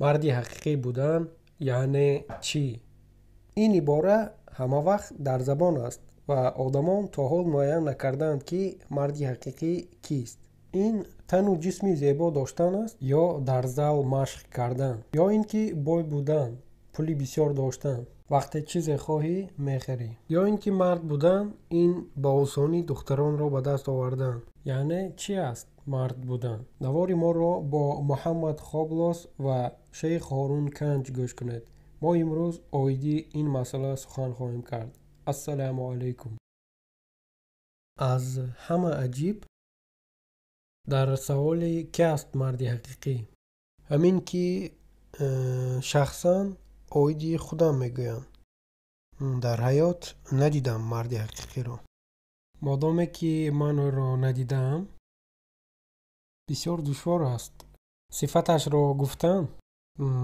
Марди ҳақиқӣ будан яъне чӣ? Ин ибора ҳамавақт дар забон аст ва одамон то ҳол муайян накардаанд, ки марди ҳақиқӣ кист. Ин тану ҷисми зебо доштан аст ё дар зал машқ кардан, ё ин ки бой будан, пули бисёр доштан, вақте чизе хоҳӣ мехарӣ, ё ин ки мард будан ин ба осонӣ духтаронро ба даст овардан. Яъне чӣ аст мард будан? Навори моро бо Муҳаммад Хоблос ва шейх Ҳорун Канҷ гӯш кунед. Мо имрӯз оиди ин масъала сухан хоҳем кард. Ассалому алайкум. Аз ҳама аҷиб дар саволи ки аст марди ҳақиқӣ, ҳамин ки шахсан оиди худам мегӯям. Дар ҳаёт надидам марди ҳақиқиро. Модоме ки ман ӯро надидаам, бисёр душвор аст сифаташро гуфтан.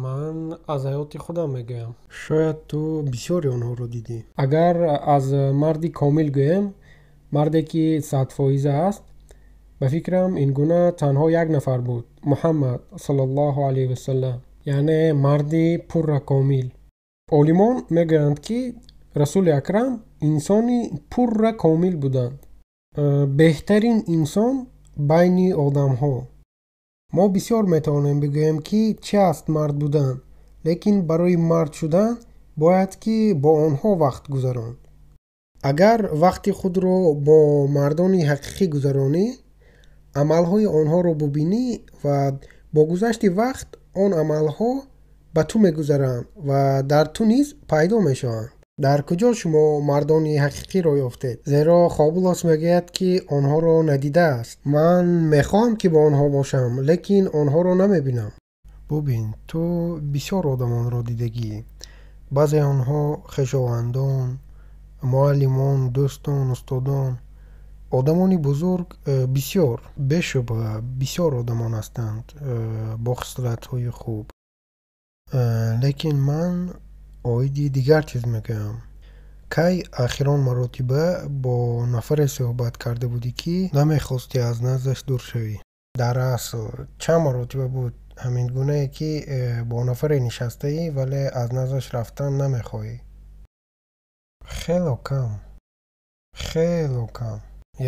Ман аз ҳаёти худам мегӯям. Шояд ту бисёри онҳоро дидӣ. Агар аз марди комил гӯем, марде ки 100% аст, ба фикрам ин гуна танҳо як нафар буд, Муҳаммад саллаллоҳу алайҳи васаллам, яъне марди пурра комил. Олимон мегӯянд, ки Расули Акрам инсони пурра комил буданд, беҳтарин инсон байни одамҳо. Мо бисёр метавонем бигӯем, ки чӣ аст мард будан, лекин барои мард шудан бояд ки бо онҳо вақт гузаронд. Агар вақти худро бо мардони ҳақиқӣ гузаронӣ, амалҳои онҳоро бубинӣ ва бо гузашти вақт он амалҳо ба ту мегузаранд ва дар ту низ пайдо мешаванд. Дар куҷо шумо мардони ҳақиқиро ёфтед? Зеро Хобулос мегӯяд, ки онҳоро надидааст. Ман мехоҳам, ки бо онҳо бошам, лекин онҳоро намебинам. Бубин, ту бисёр одамонро дидагӣ. Баъзе онҳо хешовандон, муаллимон, дӯстон, устодон, одамони бузург бисёр, бешубҳа бисёр одамон ҳастанд бо хислатҳои хуб. Лекин ман оиди дигар чиз мегӯям. Кай ахирон маротиба бо нафаре суҳбат карда будӣ, ки намехостӣ аз наздаш дур шавӣ? Дар асл чанд маротиба буд ҳамин гунае, ки бо нафаре нишастаӣ, вале аз наздаш рафтан намехоҳӣ? Хело кам, хело кам.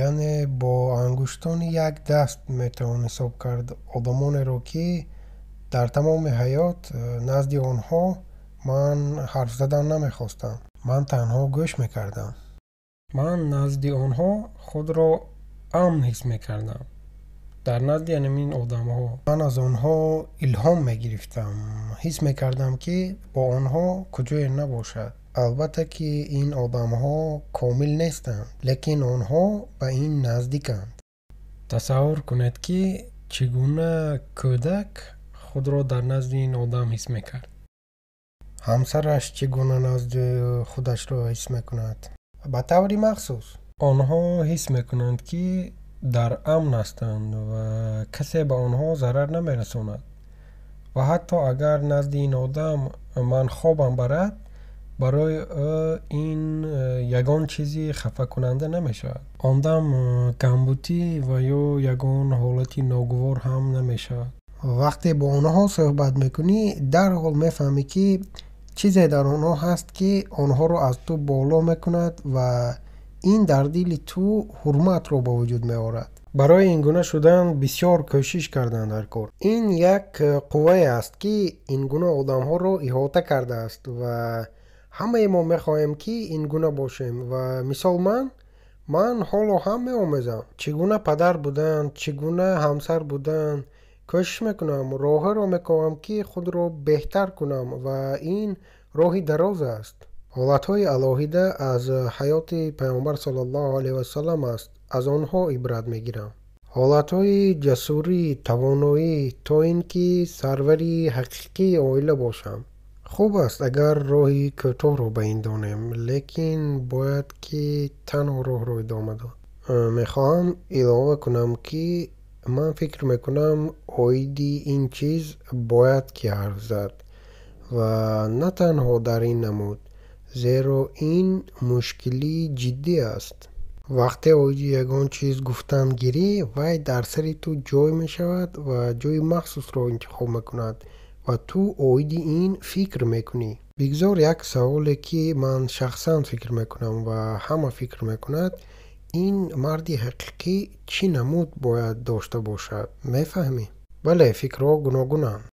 Яъне бо ангуштони як даст метавон ҳисоб кард одамонеро, ки дар тамоми ҳаёт назди онҳо ман ҳарф задан намехостам. Ман танҳо гӯш мекардам. Ман назди онҳо худро амн ҳис мекардам. Дар назди ҳамин одамҳо. Ман аз онҳо илҳом мегирифтам. Ҳис мекардам, ки бо онҳо куҷое набошад. Албатта, ки ин одамҳо комил нестанд, лекин онҳо ба ин наздиканд. Тасаввур кунед, ки чӣ гуна кӯдак худро дар назди ин одам ҳис мекард. Ҳамсараш чӣ гуна назди худашро ҳис мекунад? Ба таври махсус. Онҳо ҳис мекунанд, ки дар амн ҳастанд ва касе ба онҳо зарар намерасонад. Ва ҳатто агар назди ин одам ман хобам барад, барои ӯ ин ягон чизи хафакунанда намешавад. Он дам камбутӣ ва ё ягон ҳолати ногувор ҳам намешавад. Вақте бо онҳо суҳбат мекунӣ, дарҳол мефаҳмӣ, ки чизе дар онҳо ҳаст, ки онҳоро аз ту боло мекунад ва ин дар дили ту ҳурматро ба вуҷуд меорад. Барои ин гуна шудан бисёр кӯшиш кардан дар кор. Ин як қуввае аст, ки ин гуна одамҳоро иҳота кардааст ва ҳамаи мо мехоҳем, ки ин гуна бошем. Ва мисол ман ҳоло ҳам меомӯзам, чӣ гуна падар будан, чӣ гуна ҳамсар будан. Кӯшиш мекунам, роҳеро мекобам, ки худро беҳтар кунам ва ин роҳи дароз аст. Ҳолатҳои алоҳида аз ҳаёти Пайғамбар саллаллоҳу алайҳи васаллам аст, аз онҳо ибрат мегирам. Ҳолатҳои ҷасурӣ, тавоноӣ, то ин ки сарвари ҳақиқии оила бошам. Хуб аст, агар роҳи кӯтоҳро ба ин донем, лекин бояд ки танҳо роҳро идома дод. Мехоҳам илова кунам, ки ман фикр мекунам оиди ин чиз бояд ки ҳарф зад ва на танҳо дар ин намуд, зеро ин мушкилии ҷиддӣ аст. Вақте оиди ягон чиз гуфтан гирӣ, вай дар сари ту ҷой мешавад ва ҷойи махсусро интихоб мекунад Ва ту оиди ин фикр мекунӣ. Бигзор як саволе, ки ман шахсан фикр мекунам ва ҳама фикр мекунад: ин марди ҳақиқӣ чӣ намуд бояд дошта бошад? Мефаҳмӣ? Бале, фикрҳо гуногунанд.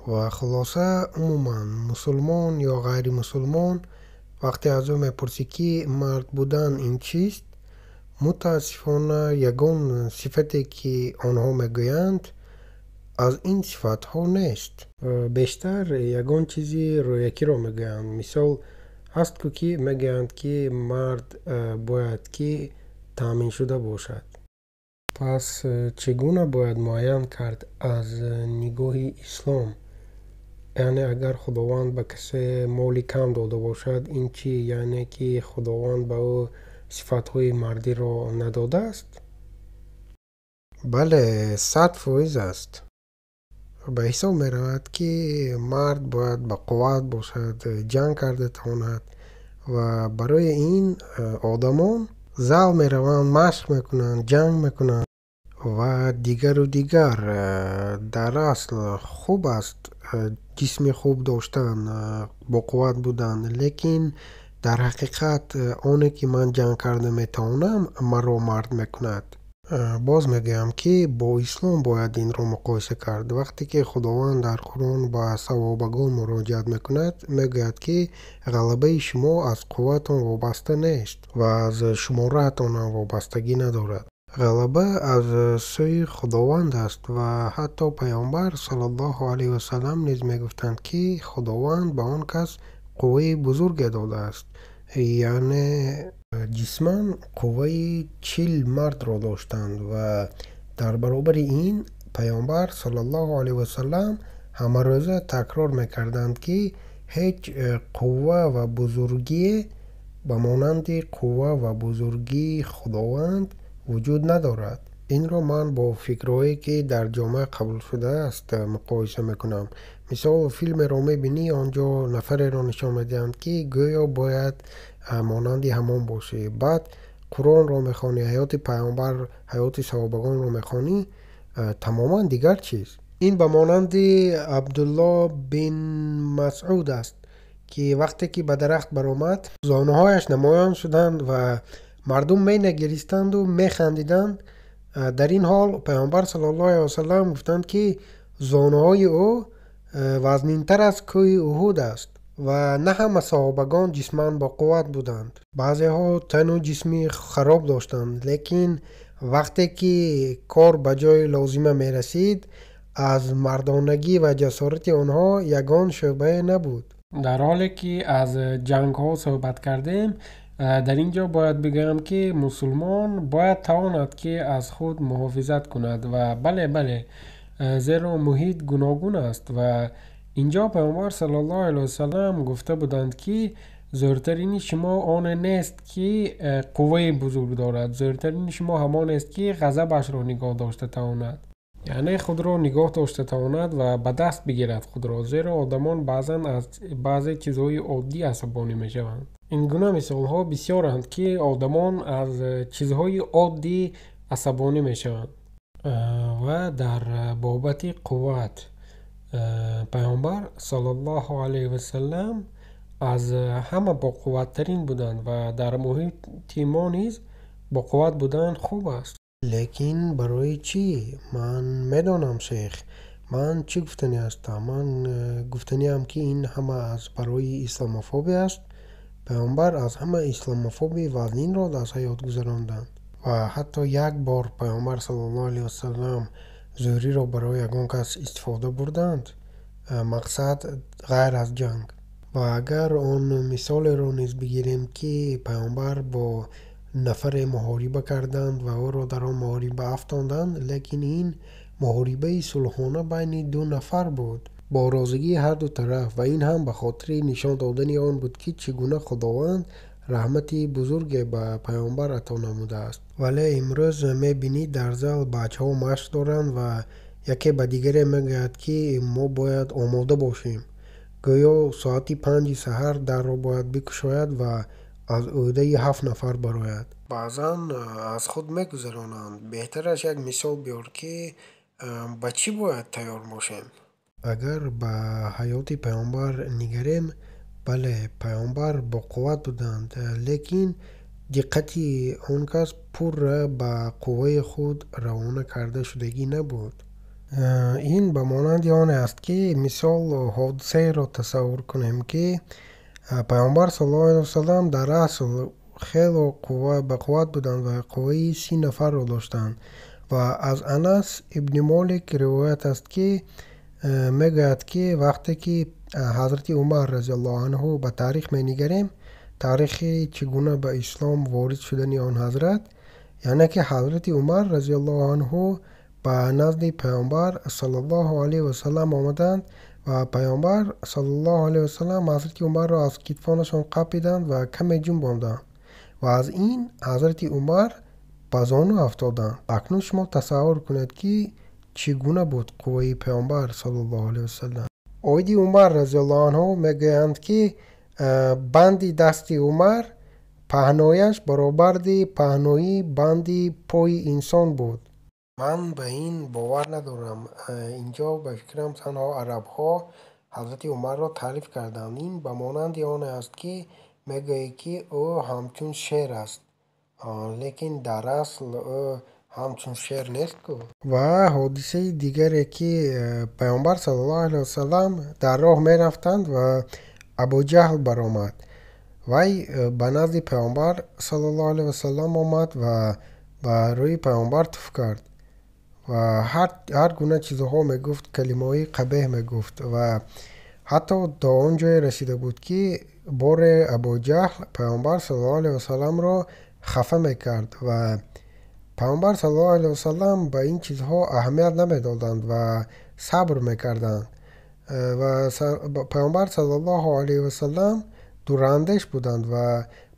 Ва хулоса, умуман, мусулмон ё ғайримусулмон, вақте аз ӯ мепурсӣ, ки мард будан ин чист, мутаассифона, ягон сифате, ки онҳо мегӯянд, аз ин сифатҳо нест. Бештар ягон чизи рӯякиро мегӯянд. Мисол, ҳаст ку, ки мегӯянд, ки мард бояд ки таъминшуда бошад. Пас чӣ гуна бояд муайян кард аз нигоҳи ислом? Яъне агар Худованд ба касе моли кам дода бошад, ин чӣ, яъне ки Худованд ба ӯ сифатҳои мардиро надодааст? Бале, 100% аст. Ба ҳисоб меравад, ки мард бояд бақувват бошад, ҷанг карда тавонад, ва барои ин одамон зал мераванд, машқ мекунанд, ҷанг мекунанд ва дигару дигар. Дар асл хуб аст ҷисми хуб доштан, боқувват будан, лекин дар ҳақиқат оне, ки ман ҷанг карда метавонам, маро мард мекунад. Боз мегӯям, ки бо ислом бояд инро муқоиса кард. Вақте ки Худованд дар Қуръон ба савобагон муроҷиат мекунад, мегӯяд, ки ғалабаи шумо аз қувватон вобаста нест ва аз шумораатонам вобастагӣ надорад. Ғалаба аз сӯи Худованд аст. Ва ҳатто Паёмбар саллаллоҳу алайҳи васаллам низ мегуфтанд, ки Худованд ба он кас қувваи бузурге додааст, яъне ҷисман қувваи 40 мардро доштанд. Ва дар баробари ин Паёмбар саллаллоҳу алайҳи васаллам ҳамарӯза такрор мекарданд, ки ҳеҷ қувва ва бузургие ба монанди қувва ва бузургии Худованд вуҷуд надорад. Инро ман бо фикрҳое, ки дар ҷомеа қабул шудааст, муқоиса мекунам. Мисол, филмеро мебинӣ, он ҷо нафареро нишон медиҳанд, ки гӯё бояд монанди ҳамон бошӣ. Баъд Қуръонро мехонӣ, ҳаёти Паёмбар, ҳаёти саҳобагонро мехонӣ, тамоман дигар чиз. Ин ба монанди Абдулло бин Масъуд аст, ки вақте ки ба дарахт баромад, зонуҳояш намоён шуданд ва мардум менагиристанду механдиданд. Дар ин ҳол Паёмбар саллаллоҳу алайҳи васаллам гуфтанд, ки зонуҳои ӯ вазнинтар аз кӯҳи Уҳуд аст. Ва на ҳама саҳобагон ҷисман боқувват буданд. Баъзеҳо тану ҷисми хароб доштанд, лекин вақте ки кор ба ҷои лозима мерасид, аз мардонагӣ ва ҷасорати онҳо ягон шӯъбае набуд. Дар ҳоле ки аз ҷангҳо суҳбат кардем, дар ин ҷо бояд бигӯям, ки мусулмон бояд тавонад, ки аз худ муҳофизат кунад. Ва бале, бале, зеро муҳит гуногун аст. Ва инҷо Паёмбар саллаллоҳу алайҳи васаллам гуфта буданд, ки зӯртарини шумо оне нест, ки қувваи бузург дорад, зӯртарини шумо ҳамонест, ки ғазабашро нигоҳ дошта тавонад, яъне худро нигоҳ дошта тавонад ва ба даст бигирад худро, зеро одамон баъзан аз баъзе чизҳои оддӣ асабонӣ мешаванд. Ин гуна мисолҳо бисёранд, ки одамон аз чизҳои оддӣ асабонӣ мешаванд. Ва дар бобати қувват Паёмбар саллаллоҳу алайҳи васаллам аз ҳама боқувваттарин буданд ва дар муҳити мо низ боқувват будан хуб аст. Лекин барои чӣ? Ман медонам, шейх, ман чӣ гуфтанӣ ҳастам. Ман гуфтаниам, ки ин ҳама аз барои исламофобия аст. Паёмбар аз ҳама исламофобияи вазнинро аз ҳаёт гузаронданд. Ва ҳатто як бор Паёмбар саллаллоҳу алайҳи васаллам зӯриро барои ягон кас истифода бурданд, мақсад ғайр аз ҷанг. Ва агар он мисолеро низ бигирем, ки Паёмбар бо нафаре муҳориба карданд ва ӯро дар он муҳориба афтонданд, лекин ин муҳорибаи сулҳона байни ду нафар буд бо розигии ҳарду тараф, ва ин ҳам ба хотири нишон додани он буд, ки чӣ гуна Худованд раҳмати бузурге ба Паёмбар ато намудааст. Вале имрӯз мебинӣ, дар зал бачаҳо машқ доранд ва яке ба дигаре мегӯяд, ки мо бояд омода бошем, гӯё соати 5-и саҳар дарро бояд бикушояд ва аз ӯҳдаи ҳафт нафар барояд. Баъзан аз худ мегузаронанд. Беҳтараш як мисол биёр, ки ба чӣ бояд тайёр бошем. Агар ба ҳаёти паёмбар нигарем, бале, паёмбар боқувват буданд, лекин диққати он кас пурра ба қувваи худ равона карда шудагӣ набуд. Ин ба монанди оне аст, ки мисол ҳодисаеро тасаввур кунем, ки паёмбар саллаллоҳу алайҳи васаллам дар асл хело ба қувват буданд ва қувваи 30 нафарро доштанд. Ва аз Анас ибни Молик ривоят аст, ки мегӯяд, ки вақте ки ҳазрати Умар разияллоҳу анҳу ба таърих менигарем, таърихи чӣ гуна ба ислом ворид шудани он ҳазрат, яъне ки ҳазрати Умар разияллоҳу анҳу ба назди паёмбар саллаллоҳу алайҳи васаллам омаданд ва паёмбар саллаллоҳу алайҳи васаллам ҳазрати Умарро аз китфонашон қапиданд ва каме ҷунбонданд ва аз ин ҳазрати Умар ба зону афтоданд. Акнун шумо тасаввур кунед, ки чӣ гуна буд қувваи паёмбар саллаллоҳу алайҳи васаллам. Оиди Умар разияллоҳу анҳу мегӯянд, ки банди дасти Умар паҳнояш баробарди паҳноии банди пои инсон буд. Ман ба ин бовар надорам. Инҷо ба фикрам танҳо арабҳо ҳазрати Умарро таъриф карданд. Ин ба монанди оне аст, ки мегӯӣ, ки ӯ ҳамчун шер аст, лекин дар асл ӯ ҳамчун шер нест ку. Ва ҳодисаи дигаре, ки паёмбар саллаллоҳу алайҳи васаллам дар роҳ мерафтанд ва Абуҷаҳл баромад. Вай ба назди паёмбар саллаллоҳу алайҳи васаллам омад ва ба рӯи паёмбар туф кард ва ҳар гуна чизҳо мегуфт, калимаҳои қабеҳ мегуфт ва ҳатто то он ҷое расида буд, ки боре Абуҷаҳл паёмбар саллаллоҳу алайҳи васалламро хафа мекард ва паёмбар саллаллоҳу алайҳи васаллам ба ин чизҳо аҳамият намедоданд ва сабр мекарданд. Ва паёмбар саллаллоҳу алайҳи васаллам дурандеш буданд ва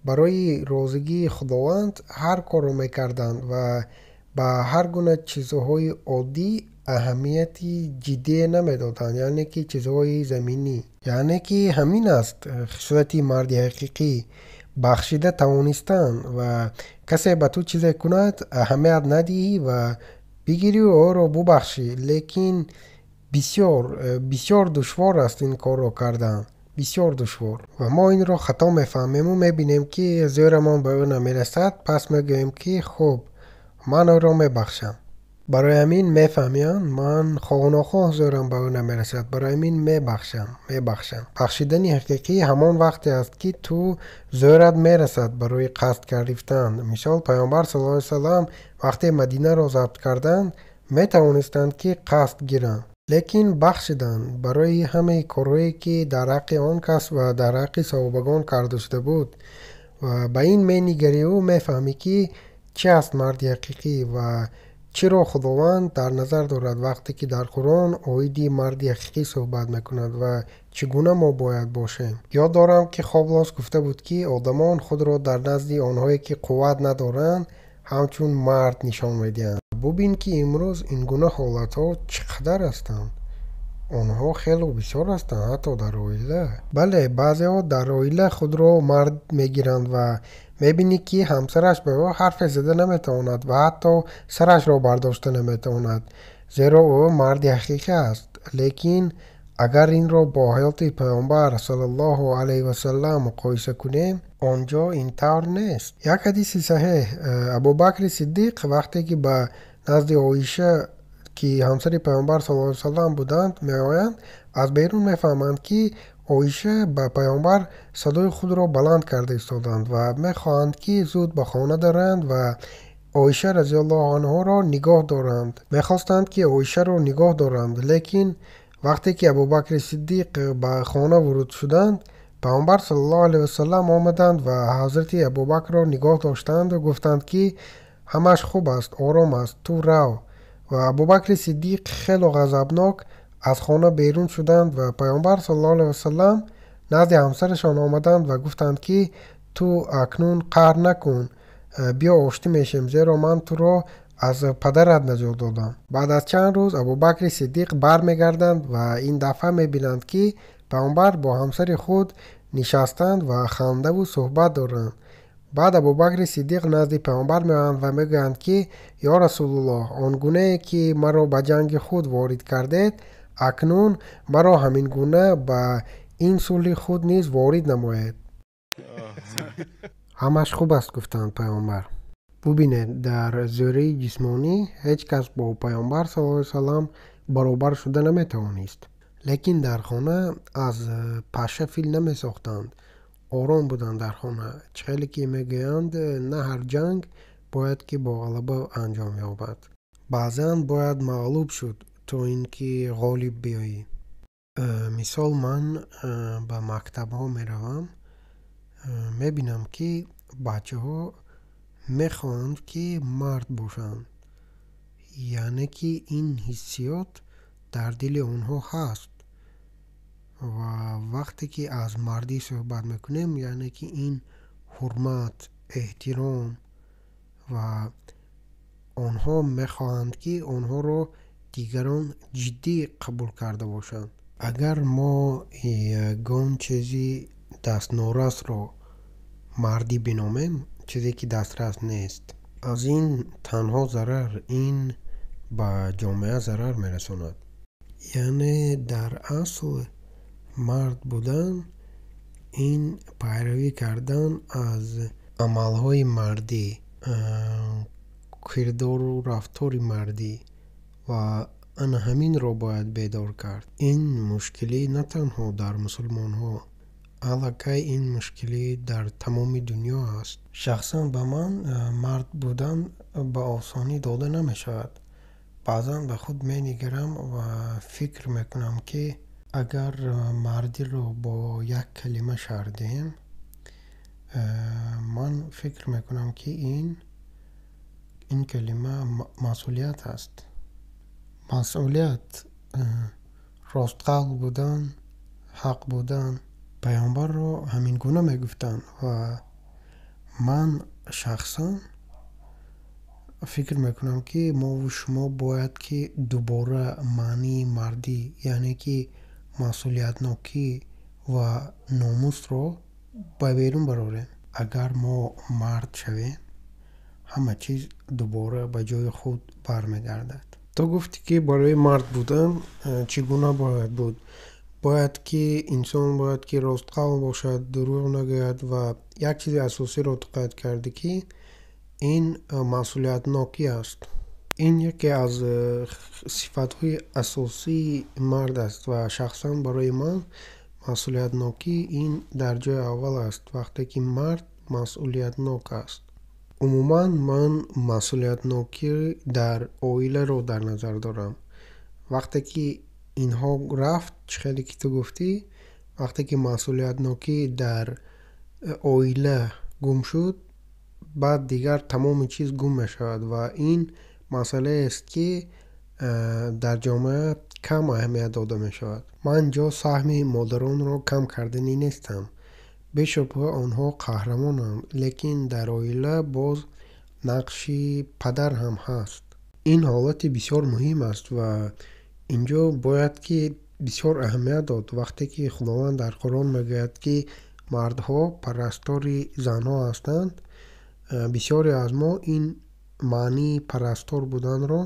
барои розигии Худованд ҳар корро мекарданд ва ба ҳар гуна чизҳои оддӣ аҳамияти ҷиддие намедоданд, яъне ки чизҳои заминӣ. Яъне ки ҳамин аст хислати марди ҳақиқӣ, бахшида тавонистан ва касе ба ту чизе кунад аҳамият надиҳӣ ва бигирӣ ӯро бубахшӣ. Лекин бисёр, бисёр душвор аст ин корро кардан, бисёр душвор. Ва мо инро хато мефаҳмему мебинем, ки зӯрамон ба ӯ намерасад, пас мегӯем, ки хуб, ман ӯро мебахшам. Барои ҳамин мефаҳмиям, ман хоҳу нохоҳ зӯрам ба ӯ намерасад, барои ҳамин мебахшам, мебахшам. Бахшидани ҳақиқӣ ҳамон вақте аст, ки ту зӯрат мерасад барои қасд гирифтан. Мисол, паёмбар саллаллоҳу алайҳи васаллам вақте Мадинаро забт карданд, метавонистанд, ки қасд гиранд, лекин бахшиданд барои ҳамаи корҳое, ки дар ҳаққи он кас ва дар ҳаққи саҳобагон карда шуда буд. Ва ба ин менигариву мефаҳмӣ, ки чӣ аст марди ҳақиқӣ ва чиро Худованд дар назар дорад вақте ки дар Қуръон оиди марди ҳақиқӣ суҳбат мекунад ва чӣ гуна мо бояд бошем. Ёд дорам, ки Хоблос гуфта буд, ки одамон худро дар назди онҳое, ки қувват надоранд, ҳамчун мард нишон медиҳанд. Бубин, ки имрӯз ин гуна ҳолатҳо чӣ қадар ҳастанд. Онҳо хело бисёр ҳастанд, ҳатто дар оила. Бале, баъзеҳо дар оила худро мард мегиранд ва мебинӣ, ки ҳамсараш ба ӯ ҳарфе зада наметавонад ва ҳатто сарашро бардошта наметавонад, зеро ӯ марди ҳақиқӣ аст. Лекин агар инро бо ҳаёти паёмбар саллаллоҳу алайҳи васаллам муқоиса кунем, он ҷо ин тавр нест. Як ҳадиси саҳеҳ, Абубакри Сиддиқ вақте ки ба назди Оиша, ки ҳамсари паёмбар саллаллоҳу алайҳи васаллам буданд, меоянд, аз берун мефаҳманд, ки Оиша ба паёмбар садои худро баланд карда истоданд ва мехоҳанд, ки зуд ба хона дароянд ва Оиша разияллоҳу анҳоро нигоҳ доранд. Мехостанд, ки Оишаро нигоҳ доранд, лекин вақте ки Абубакри Сиддиқ ба хона воруд шуданд, паёмбар саллаллоҳу алайҳи васаллам омаданд ва ҳазрати Абубакрро нигоҳ доштанд ва гуфтанд, ки ҳамаш хуб аст, ором аст, ту рав. Ва Абубакри Сиддиқ хело ғазабнок аз хона берун шуданд ва паёмбар саллаллоҳу алайҳи васаллам назди ҳамсарашон омаданд ва гуфтанд, ки ту акнун қаҳр накун, биё оштӣ мешем, зеро ман туро аз падарат наҷот додам. Баъд аз чанд рӯз Абубакри Сиддиқ бармегарданд ва ин дафъа мебинанд, ки паёмбар бо ҳамсари худ нишастанд ва хандаву суҳбат доранд. Баъд Абубакри Сиддиқ назди паёмбар меоянд ва мегӯянд, ки ё Расулуллоҳ, он гунае ки маро ба ҷанги худ ворид кардед, Акнун маро ҳамин гуна ба ин сулҳи худ низ ворид намоед. Ҳамаш хуб аст, гуфтанд паёмбар. Бубинед, дар зӯрии ҷисмонӣ ҳеҷ кас бо паёмбар саллаллоҳу алайҳи васаллам баробар шуда наметавонист. Лекин дар хона аз паша фил намесохтанд. Ором буданд дар хона. Чӣ хеле ки мегӯянд, на ҳар ҷанг бояд ки бо ғалаба анҷом ёбад. Баъзан бояд мағлуб шуд, то ин ки ғолиб биёӣ. Мисол, ман ба мактабҳо меравам, мебинам, ки бачаҳо мехоҳанд, ки мард бошанд. Яъне ки ин ҳиссиёт дар дили онҳо ҳаст. Ва вақте ки аз мардӣ суҳбат мекунем, яъне ки ин ҳурмат, эҳтиром ва онҳо мехоҳанд, ки онҳоро дигарон ҷиддӣ қабул карда бошанд. Агар мо ягон чизи дастнорасро мардӣ биномем, чизе ки дастрас нест, аз ин танҳо зарар, ин ба ҷомеа зарар мерасонад. Яъне дар асл мард будан ин пайравӣ кардан аз амалҳои мардӣ, кирдору рафтори мардӣ ва ана ҳаминро бояд бедор кард. Ин мушкилӣ на танҳо дар мусулмонҳо, аллакай ин мушкилӣ дар тамоми дунё аст. Шахсан ба ман мард будан ба осонӣ дода намешавад. Баъзан ба худ менигарам ва фикр мекунам, ки агар мардиро бо як калима шарҳ диҳем, ман фикр мекунам, ки ин калима масъулият аст. Масъулият, ростқалб будан, ҳақ будан. Паёмбарро ҳамин гуна мегуфтанд ва ман шахсан фикр мекунам, ки мову шумо бояд ки дубора маънии мардӣ, яъне ки масъулиятнокӣ ва номусро ба берун барорем. Агар мо мард шавем, ҳама чиз дубора ба ҷои худ бармегардад. Ту гуфтӣ, ки барои мард будан чӣ гуна бояд буд? Бояд ки инсон бояд ки ростқавл бошад, дурӯғ нагӯяд ва як чизи асосиро ту қайд кардӣ, ки ин масъулиятнокӣ аст. Ин яке аз сифатҳои асосии мард аст ва шахсан барои ман масъулиятнокӣ ин дар ҷои аввал аст, вақте ки мард масъулиятнок аст. Умуман ман масъулиятнокӣ дар оиларо дар назар дорам. Вақте ки инҳо рафт, чӣ хеле ки ту гуфтӣ, вақте ки масъулиятнокӣ дар оила гум шуд, баъд дигар тамоми чиз гум мешавад ва ин масъалаест, ки дар ҷомеа кам аҳамият дода мешавад. Ман ҷо саҳми модаронро кам карданӣ нестам. Бешубҳа, онҳо қаҳрамонанд, лекин дар оила боз нақши падар ҳам ҳаст. Ин ҳолати бисёр муҳим аст ва инҷо бояд ки бисёр аҳамият дод. Вақте ки Худованд дар Қуръон мегӯяд, ки мардҳо парастори занҳо ҳастанд, бисёре аз мо ин маънии парастор буданро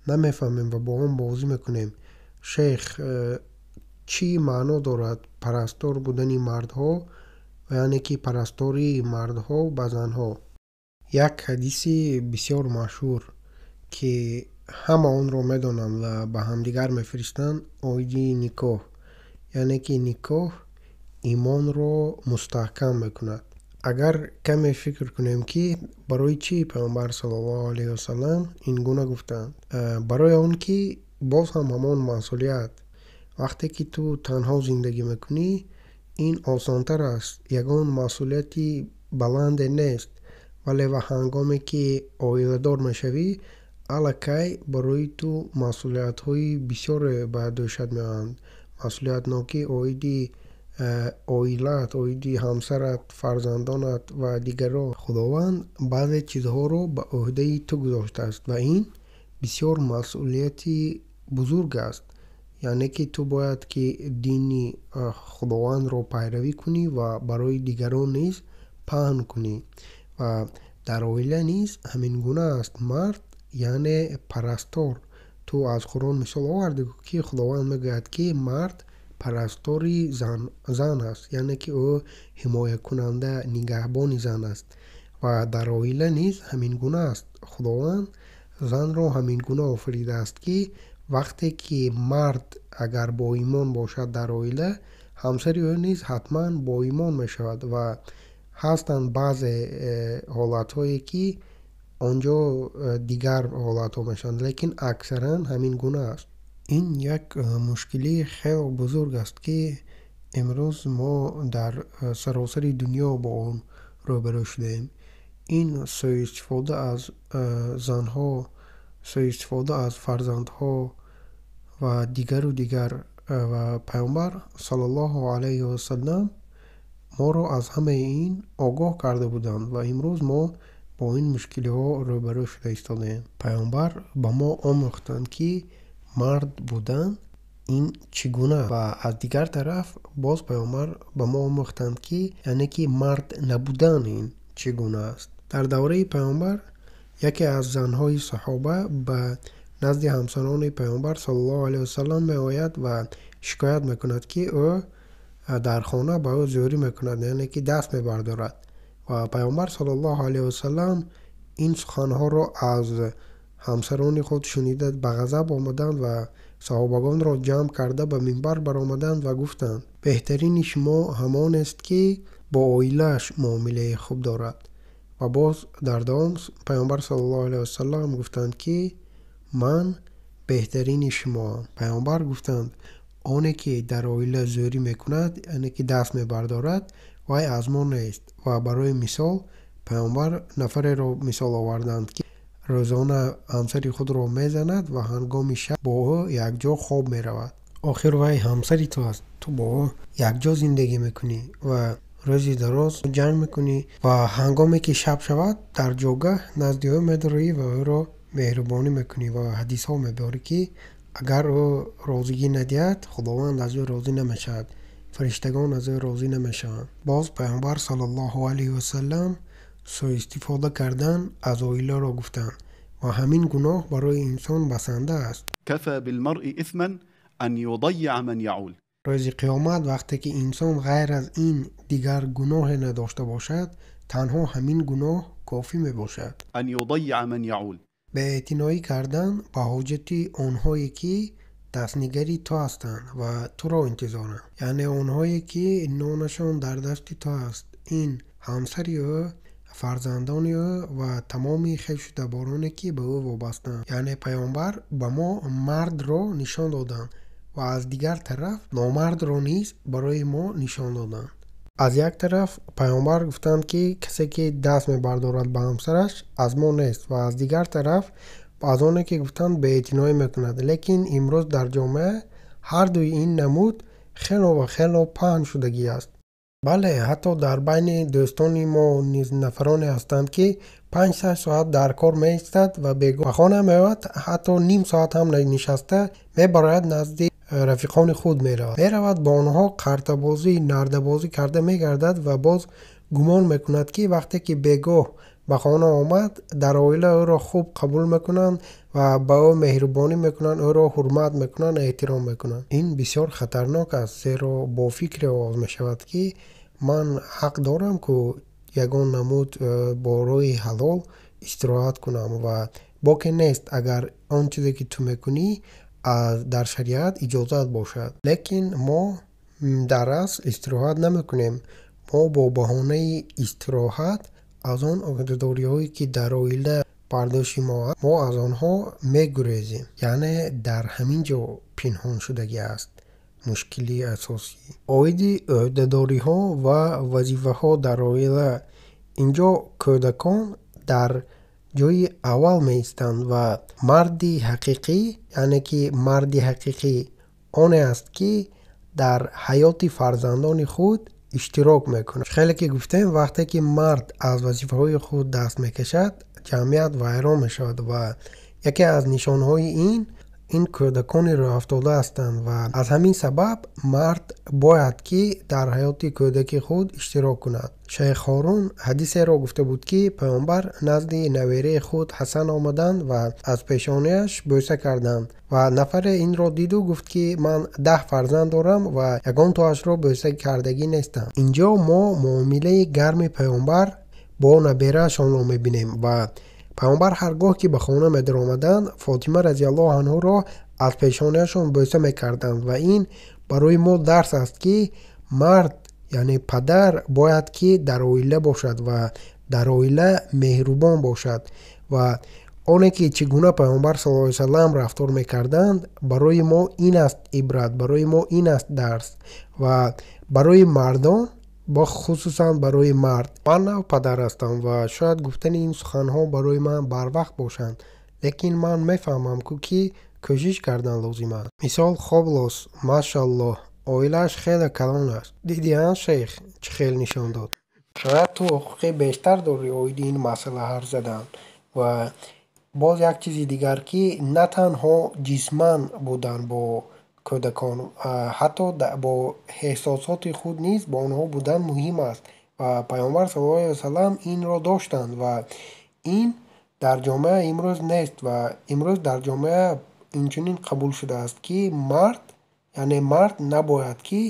намефаҳмем ва бо он бозӣ мекунем. Шейх, чӣ маъно дорад парастор будани мардҳо, яъне ки парастории мардҳо ба занҳо? Як ҳадиси бисёр машҳур, ки ҳама онро медонанд ва ба ҳамдигар мефиристанд, оиди никоҳ. Яъне ки никоҳ имонро мустаҳкам мекунад. Агар каме фикр кунем, ки барои чӣ паёмбар саллаллоҳу алайҳи васаллам ин гуна гуфтанд? Барои он ки боз ҳам ҳамон масъулият. Вақте ки ту танҳо зиндагӣ мекунӣ, ин осонтар аст, ягон масъулияти баланде нест, вале ва ҳангоме ки оиладор мешавӣ, аллакай барои ту масъулиятҳои бисёре ба дӯшат меоянд. Масъулиятнокӣ оиди оилаат, оиди ҳамсарат, фарзандонат ва дигарон. Худованд баъзе чизҳоро ба ӯҳдаи ту гузоштааст ва ин бисёр масъулияти бузург аст. Яъне ки ту бояд ки дини Худовандро пайравӣ кунӣ ва барои дигарон низ паҳн кунӣ. Ва дар оила низ ҳамин гуна аст. Мард яъне парастор. Ту аз Қуръон мисол овардӣ, ки Худованд мегӯяд, ки мард парастори зан аст, яъне ки ӯ ҳимоякунанда, нигаҳбони зан аст. Ва дар оила низ ҳамин гуна аст. Худованд занро ҳамин гуна офаридааст, ки вақте ки мард агар боимон бошад дар оила, ҳамсари ӯ низ ҳатман боимон мешавад. Ва ҳастанд баъзе ҳолатҳое, ки он ҷо дигар ҳолатҳо мешаванд, лекин аксаран ҳамин гуна аст. Ин як мушкилии хеле бузург аст, ки имрӯз мо дар саросари дунё бо он рӯбарӯ шудаем. Ин сӯистифода аз занҳо, сӯистифода аз фарзандҳо ва дигару дигар. Ва Пайғамбар саллаллоҳу алайҳи васаллам моро аз ҳамаи ин огоҳ карда буданд ва имрӯз мо бо ин мушкилиҳо рӯбарӯ шуда истодаем. Пайғамбар ба мо омӯхтанд, ки мард будан ин чӣ гуна, ва аз дигар тараф боз Пайғамбар ба мо омӯхтанд, ки яъне ки мард набудан ин чӣ гуна аст. Дар давраи Пайғамбар яке аз занҳои саҳоба ба назди ҳамсарони Пайғамбар саллаллоҳу алайҳи васаллам меояд ва шикоят мекунад, ки ӯ дар хона ба ӯ зӯрӣ мекунад, яъне ки даст мебардорад. Ва Пайғамбар саллаллоҳу алайҳи васаллам ин суханҳоро аз ҳамсарони худ шунида ба ғазаб омаданд ва саҳобагонро ҷамъ карда ба минбар баромаданд ва гуфтанд: беҳтарини шумо ҳамонест, ки бо оилааш муомилаи хуб дорад. Ва боз дар давом Пайғамбар саллаллоҳу алайҳи васаллам гуфтанд, ки ман беҳтарини шумоам. Пайғамбар гуфтанд: оне ки дар оила зӯрӣ мекунад, яъне ки даст мебардорад, вай аз мо нест. Ва барои мисол Пайғамбар нафареро мисол оварданд, ки рӯзона ҳамсари худро мезанад ва ҳангоми шаб бо ӯ якҷо хоб меравад. Охир вай ҳамсари ту аст, ту бо ӯ якҷо зиндагӣ мекунӣ ва рӯзи дароз ҷанг мекунӣ ва ҳангоме ки шаб шавад дар ҷогаҳ назди ӯ медароӣ ва ӯро меҳрубонӣ мекунӣ ва ҳадисҳо меборӣ, ки агар ӯ розигӣ надиҳад, Худованд аз ӯ розӣ намешавад, фариштагон аз ӯ розӣ намешаванд. Боз Пайғамбар саллаллоҳу алайҳи васаллам сӯистифода кардан аз оиларо гуфтанд ва ҳамин гуноҳ барои инсон басанда аст. كفى بالمرء إثما أن يضيع من يعول. Рӯзи қиёмат вақте ки инсон ғайр аз ин дигар гуноҳе надошта бошад, танҳо ҳамин гуноҳ кофӣ мебошад. أن يضيع من يعول. Беэътиноӣ кардан ба ҳоҷати онҳое, ки дастнигари ту ҳастанд ва туро интизоранд, яъне онҳое, ки нонашон дар дасти ту аст. Ин ҳамсари ӯ, фарзандони ӯ ва тамоми хешу табороне, ки ба ӯ вобастаанд. Яъне Пайғамбар ба мо мардро нишон доданд ва аз дигар тараф номардро низ барои мо нишон доданд. Аз як тараф Пайғамбар гуфтанд, ки касе ки даст мебардорад ба ҳамсараш аз мо нест, ва аз дигар тараф аз оне ки гуфтанд беэътиноӣ мекунад. Лекин имрӯз дар ҷомеа ҳар дуи ин намуд хело ва хело паҳн шудагӣ аст. Бале, ҳатто дар байни дӯстони мо низ нафароне ҳастанд, ки 5-6 соат дар кор меистад ва бегоҳ ба хона меояд, ҳатто ним соат ҳам нишаста мебарояд, назди рафиқони худ меравад. Меравад бо онҳо қартабозӣ, нардабозӣ карда мегардад ва боз гумон мекунад, ки вақте ки бегоҳ ба хона омад, дар оила ӯро хуб қабул мекунанд ва ба ӯ меҳрубонӣ мекунанд, ӯро ҳурмат мекунанд, эҳтиром мекунанд. Ин бисёр хатарнок аст, зеро бо фикре оғоз мешавад, ки ман ҳақ дорам, ку ягон намуд бо роҳи ҳалол истироҳат кунам ва боке нест, агар он чизе ки ту мекунӣ дар шариат иҷозат бошад. Лекин мо дар асл истироҳат намекунем. Мо бо баҳонаи истироҳат аз он ӯҳдадориҳое, ки дар оила бардошти мо аст, мо аз онҳо мегурезем. Яъне дар ҳамин ҷо пинҳон шудагӣ аст мушкилии асосӣ. Оиди ӯҳдадориҳо ва вазифаҳо дар оила инҷо кӯдакон дар ҷои аввал меистанд ва марди ҳақиқӣ, яъне ки марди ҳақиқӣ оне аст, ки дар ҳаёти фарзандони худ иштирок мекунад. Хеле ки гуфтем, вақте ки мард аз вазифаҳои худ даст мекашад, ҷамъият вайрон мешавад ва яке аз нишонҳои ин Ин кӯдакони рӯҳафтода ҳастанд ва аз ҳамин сабаб мард бояд ки дар ҳаёти кӯдаки худ иштирок кунад. Шайх Ҳорун ҳадисеро гуфта буд, ки паёмбар назди навераи худ Ҳасан омаданд ва аз пешонааш бӯса карданд ва нафаре инро диду гуфт, ки ман 10 фарзанд дорам ва ягон тоашро бӯса кардагӣ нестам. Инҷо мо муомилаи гарми паёмбар бо набераашонро мебинем ва паёмбар ҳар гоҳ ки ба хона медаромаданд, Фотима разияллоҳу анҳуро аз пешонаашон бӯса мекарданд ва ин барои мо дарс аст, ки мард, яъне падар, бояд ки дар оила бошад ва дар оила меҳрубон бошад ва оне ки чӣ гуна паёмбар саллаллоҳу алайҳи васаллам рафтор мекарданд, барои мо ин аст ибрат, барои мо ин аст дарс ва барои мардон, бо хусусан барои мард. Ман нав падар ҳастам ва шояд гуфтани ин суханҳо барои ман барвақт бошанд, лекин ман мефаҳмам, ку ки кӯшиш кардан лозим аст. Мисол, Хоблос, машаллоҳ, оилааш хеле калон аст. Дидӣ, а, шейх, чӣ хел нишон дод? Шояд ту ҳуқуқи бештар дорӣ оиди ин масъала ҳарф задан. Ва боз як чизи дигар, ки на танҳо ҷисман будан бо кӯдакон, ҳатто бо эҳсосоти худ низ бо онҳо будан муҳим аст ва паёмбар саллаллоҳу алайҳи васаллам инро доштанд ва ин дар ҷомеа имрӯз нест ва имрӯз дар ҷомеа инчунин қабул шудааст, ки мард, яъне мард набояд ки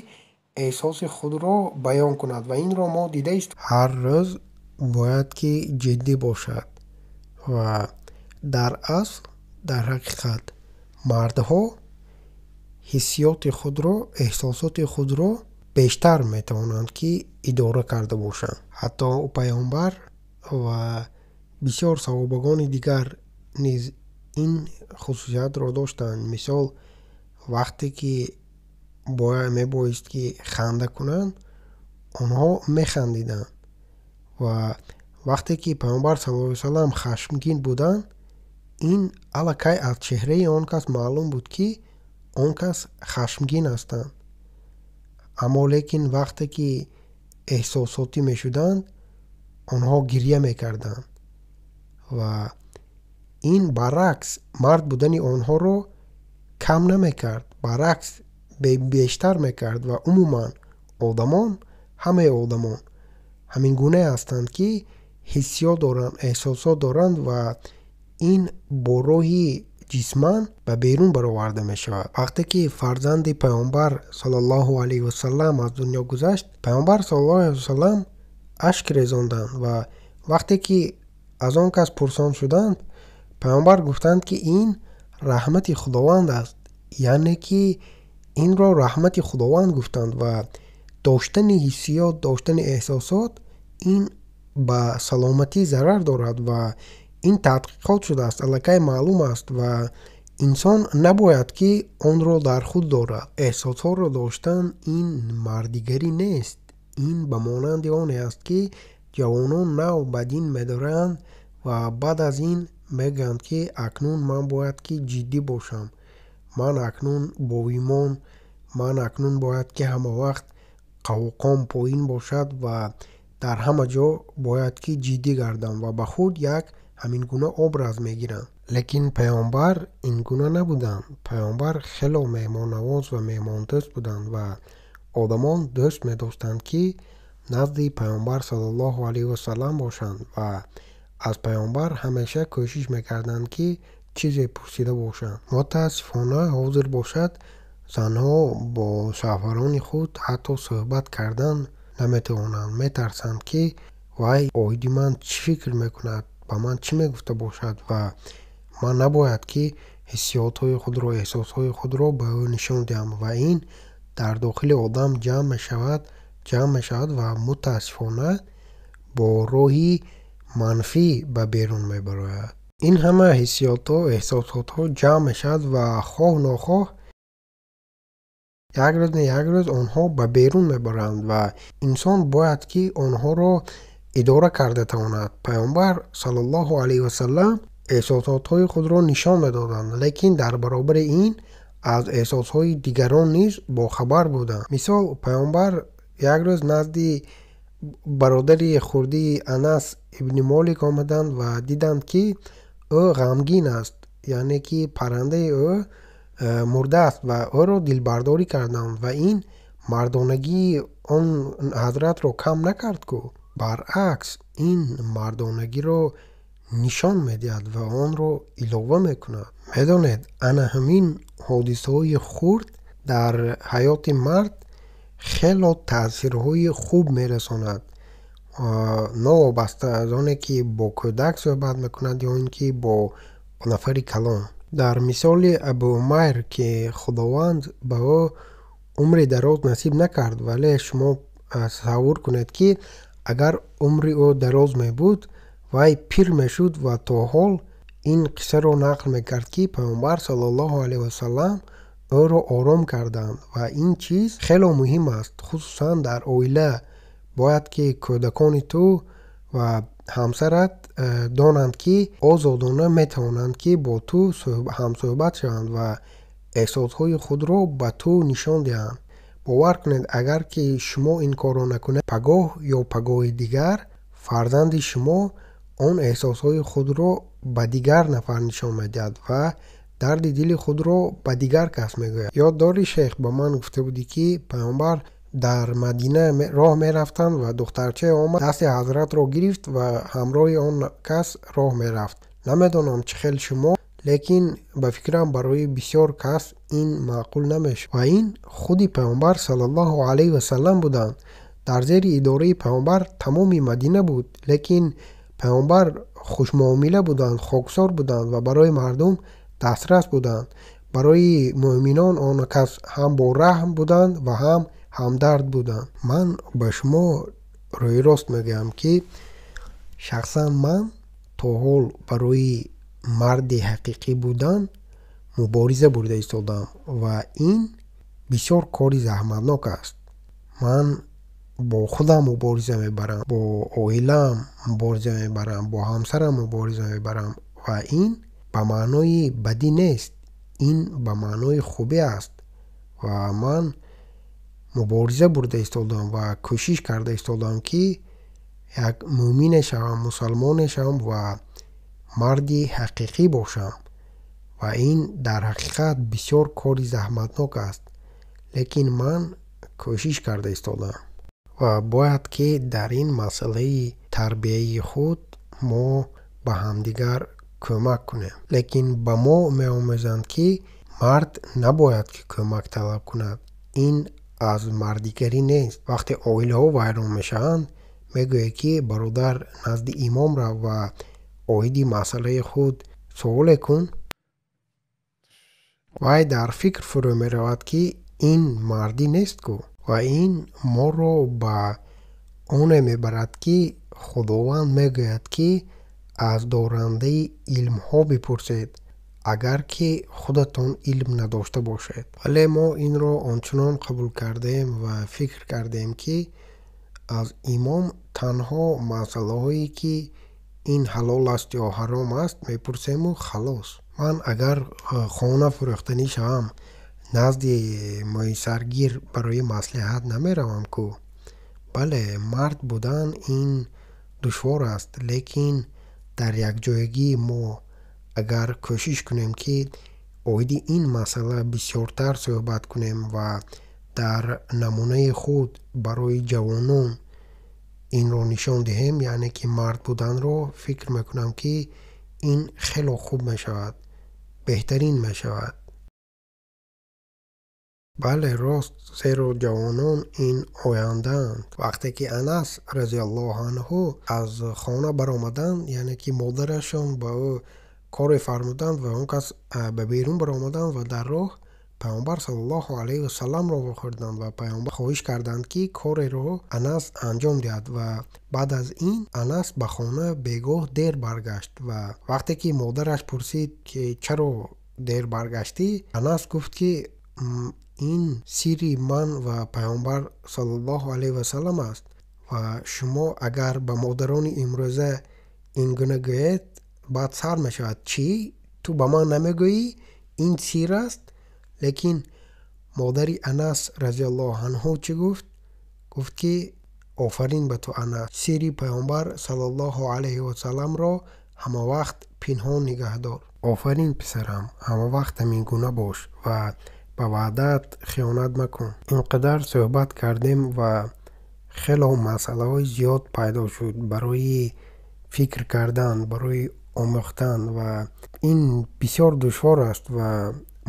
эҳсоси худро баён кунад ва инро мо дида ист. Ҳар рӯз бояд ки ҷиддӣ бошад ва дар асл, дар ҳақиқат мардҳо ҳиссиёти худро, эҳсосоти худро бештар метавонанд ки идора карда бошанд. Ҳатто паёмбар ва бисёр саҳобагони дигар низ ин хусусиятро доштанд. Мисол, вақте ки мебоист ки ханда кунанд, онҳо механдиданд ва вақте ки паёмбар саллаллоҳу алайҳи васаллам хашмгин буданд, ин аллакай аз чеҳраи он кас маълум буд, ки он кас хашмгин ҳастанд. Аммо лекин вақте ки эҳсосотӣ мешуданд, онҳо гирья мекарданд ва ин баръакс мард будани онҳоро кам намекард, баръакс бештар мекард. Ва умуман одамон, ҳамаи одамон ҳамин гунае ҳастанд, ки ҳиссиёт доранд, эҳсосот доранд ва ин бо роҳи ҷисман ба берун бароварда мешавад. Вақте ки фарзанди паёмбар саллаллоҳу алайҳи васаллам аз дунё гузашт, паёмбар саллаллоҳу алайҳи васаллам ашк резонданд ва вақте ки аз он кас пурсон шуданд, паёмбар гуфтанд, ки ин раҳмати Худованд аст, яъне ки инро раҳмати Худованд гуфтанд. Ва доштани ҳиссиёт, доштани эҳсосот ин ба саломатӣ зарар дорад ва ин тадқиқот шудааст, аллакай маълум аст ва инсон набояд ки онро дар худ дорад. Эҳсосҳоро доштан ин мардигарӣ нест, ин ба монанди оне аст, ки ҷавонон нав ба дин медоранд ва баъд аз ин мегӯянд, ки акнун ман бояд ки ҷиддӣ бошам, ман акнун боимон, ман акнун бояд ки ҳамавақт қавоқом поин бошад ва дар ҳама ҷо бояд ки ҷиддӣ гардам ва ба худ як ҳамин гуна образ мегиранд. Лекин паёмбар ин гуна набуданд. Паёмбар хело меҳмоннавоз ва меҳмондӯст буданд ва одамон дӯст медоштанд, ки назди паёмбар саллаллоҳу алайҳи васаллам бошанд ва аз паёмбар ҳамеша кӯшиш мекарданд, ки чизе пурсида бошанд. Мутаассифона, ҳозир бошад, занҳо бо шавҳарони худ ҳатто суҳбат кардан наметавонанд, метарсанд, ки вай оиди ман чӣ фикр мекунад, ба ман чӣ мегуфта бошад ва ман набояд ки ҳиссиётҳои худро, эҳсосҳои худро ба ӯ нишон диҳам. Ва ин дар дохили одам ҷамъ мешавад, ҷамъ мешавад ва мутаассифона бо роҳи манфӣ ба берун мебарояд. Ин ҳама ҳиссиётҳо, эҳсосотҳо ҷамъ мешавад ва хоҳ нохоҳ як рӯз не як рӯз онҳо ба берун мебаранд ва инсон бояд ки онҳоро идора карда тавонад. Паёмбар саллаллоҳу алайҳи васаллам эҳсосотҳои худро нишон медоданд, лекин дар баробари ин аз эҳсосҳои дигарон низ бохабар буданд. Мисол, паёмбар як рӯз назди бародари хурдии Анас ибни Молик омаданд ва диданд, ки ӯ ғамгин аст, яъне ки паррандаи ӯ мурдааст ва ӯро дилбардорӣ карданд ва ин мардонагии он ҳазратро кам накард ку. Баръакс, ин мардонагиро нишон медиҳад ва онро илова мекунад. Медонед, ана ҳамин ҳодисаҳои хурд дар ҳаёти мард хело таъсирҳои хуб мерасонад. Новобаста аз оне ки бо кӯдак суҳбат мекунад ё ин ки бо нафари калон. Дар мисоли Абу Умайр, ки Худованд ба ӯ умри дароз насиб накард, вале шумо тасаввур кунед, ки агар умри ӯ дароз мебуд, вай пир мешуд ва то ҳол ин қиссаро нақл мекард, ки Паёмбар саллаллоҳу алайҳи васаллам ӯро ором карданд. Ва ин чиз хело муҳим аст, хусусан дар оила. Бояд ки кӯдакони ту ва ҳамсарат донанд, ки озодона метавонанд, ки бо ту ҳамсӯҳбат шаванд ва эҳсосҳои худро ба ту нишон диҳанд. Бовар кунед, агар ки шумо ин корро накунед, пагоҳ ё пагоҳи дигар фарзанди шумо он эҳсосҳои худро ба дигар нафар нишон медиҳад ва дарди дили худро ба дигар кас мегӯяд. Ёд дорӣ, шейх, ба ман гуфта будӣ, ки Паёмбар дар Мадина роҳ мерафтанд ва духтарчае омад, дасти ҳазратро гирифт ва ҳамроҳи он кас роҳ мерафт. Намедонам чӣ хел шумо, лекин ба фикрам барои бисёр кас ин маъқул намешуд. Ва ин худи Паёмбар саллаллоҳу алайҳи васаллам буданд. Дар зери идораи Паёмбар тамоми Мадина буд, лекин Паёмбар хушмуомила буданд, хоксор буданд ва барои мардум дастрас буданд. Барои муъминон он кас ҳам бо раҳм буданд ва ҳам ҳамдард буданд. Ман ба шумо рӯи рост мегӯям, ки шахсан ман то ҳол барои марди ҳақиқӣ будан мубориза бурда истодам ва ин бисёр кори заҳматнок аст. Ман бо худам мубориза мебарам, бо оилаам мубориза мебарам, бо ҳамсарам мубориза мебарам ва ин ба маънои бадӣ нест, ин ба маънои хубӣ аст ва ман мубориза бурда истодам ва кӯшиш карда истодам, ки як мӯъмине шавам, мусалмоне шавам ва марди ҳақиқӣ бошам. Ва ин дар ҳақиқат бисёр кори заҳматнок аст, лекин ман кӯшиш карда истодам. Ва бояд ки дар ин масъалаи тарбияи худ мо ба ҳамдигар кӯмак кунем. Лекин ба мо меомӯзанд, ки мард набояд ки кӯмак талаб кунад. Ин аз мардигарӣ нест. Вақте оилаҳо вайрон мешаванд, мегӯяд, ки бародар, назди имом рав ва оиди масъалаи худ суоле кун. Вай дар фикр фурӯ меравад, ки ин мардӣ нест ку. Ва ин моро ба оне мебарад, ки Худованд мегӯяд, ки аз дорандаи илмҳо бипурсед, агар ки худатон илм надошта бошед. Вале мо инро ончунон қабул кардаем ва фикр кардем, ки аз имом танҳо масъалаҳое, ки ин ҳалол аст ё ҳаром аст, мепурсему халос. Ман агар хона фурӯхтанӣ шавам, назди мӯйсаргир барои маслиҳат намеравам ку. Бале, мард будан ин душвор аст, лекин дар якҷоягии мо агар кӯшиш кунем, ки оиди ин масъала бисёртар суҳбат кунем ва дар намунаи худ барои ҷавонон инро нишон диҳем, яъне ки мард буданро, фикр мекунам, ки ин хело хуб мешавад, беҳтарин мешавад. Бале, рост, зеро ҷавонон ин ояндаанд. Вақте ки Анас разиаллоҳу анҳу аз хона баромаданд, яъне ки модарашон ба ӯ коре фармуданд ва он кас ба берун баромаданд ва дар роҳ Паёмбар саллаллоҳу алайҳи васалламро вохӯрданд ва Паёмбар хоҳиш карданд, ки кореро Анас анҷом диҳад. Ва баъд аз ин Анас ба хона бегоҳ дер баргашт ва вақте ки модараш пурсид, ки чаро дер баргаштӣ, Анас гуфт, ки ин сирри ман ва Паёмбар саллаллоҳу алайҳи васаллам аст. Ва шумо агар ба модарони имрӯза ин гуна гӯед, баъд сар мешавад: чӣ, ту ба ман намегӯӣ, ин сир аст? Лекин модари Анас разиаллоҳу анҳу чӣ гуфт? Гуфт, ки офарин ба ту, Анас, сирри Паёмбар саллаллоҳу алайҳи васалламро ҳамавақт пинҳон нигаҳ дор. Офарин, писарам, ҳамавақт ҳамин гуна бош ва ба ваъдаат хиёнат макун. Ин қадар суҳбат кардем ва хело масъалаҳои зиёд пайдо шуд барои фикр кардан, барои омӯхтан, ва ин бисёр душвор аст ва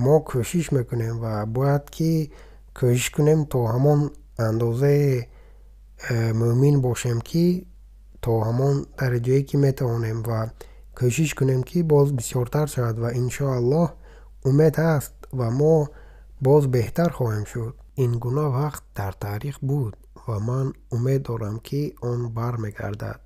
мо кӯшиш мекунем ва бояд ки кӯшиш кунем, то ҳамон андозае мӯъмин бошем, ки то ҳамон дараҷае ки метавонем, ва кӯшиш кунем, ки боз бисёртар шавад, ва иншоаллоҳ умед ҳаст ва мо боз беҳтар хоҳем шуд. Ин гуна вақт дар таърих буд ва ман умед дорам, ки он бармегардад.